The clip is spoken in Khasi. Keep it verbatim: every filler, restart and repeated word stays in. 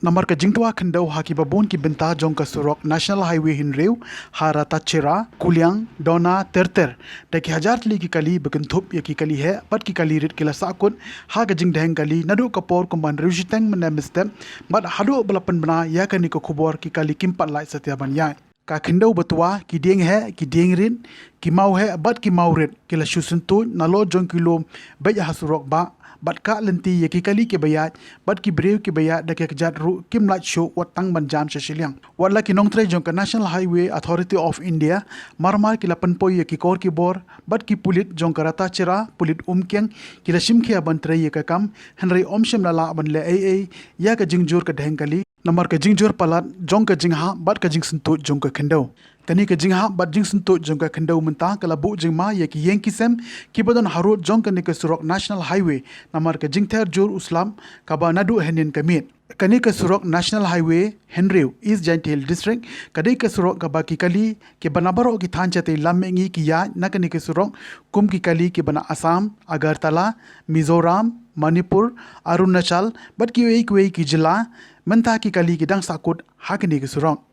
Namar ka jingtwa khyndew ha kiba bun ki bynta jong ka surok National Highway Hynriew, ha Ratacherra, Kuliang, Dona, ter ter, da ki hajar tylli ki kali ba kynthup ïa ki kali heh bad ki kali rit ki la sahkut ha ka jingdheng kali naduh ka por kumba hynriew shiteng mynne mynstep, bad haduh ba la pynbna ïa kane ka khubor ki kali kim pat lait satia ban ïaid. Ka khyndew ba twa, ki dieng heh, ki dieng rit, ki maw heh bad ki maw rit ki la shu syntuid nalor jong ki lum beit ha surok bah, bad ka lynti ïa ki kali kiba ïaid bad ki briew kiba ïaid da ki kjat ruh kim lait shuh wat tang ban jam sha shiliang. Wat la ki nongtrei jong ka National Highway Authority of India mar mar ki la pynpoi ïa ki kor ki bor, bad ki pulit jong ka Ratacherra, pulit Umkiang, ki la shim khia ban trei ïa ka kam, hynrei ym shym la lah ban leh ei ei ïa ka jingjur ka dheng kali namar ka jingjur palat jong ka jinghap bad ka jingsyntuid jong ka khyndew. Kane ka jinghap bad jingsyntuid jong ka khyndew mynta ka la buh jingma ïa ki ïing ki sem kiba don harud jong kane ka surok National Highway namar ka jingther jur u slap kaba naduh hynnin ka miet. Kane ka surok National Highway Hynriew, East Jaintia Hills District, ka dei ka surok kaba ki kali kiba na baroh ki thaiñ shatei lam mihngi ki ïaid na kane ka surok, kum ki kali kiba na Assam, Agartala, Mizoram, Manipur, Arunachal bad kiwei kiwei ki jylla. Mynta ki kali ki dang sahkut ha kane ka surok.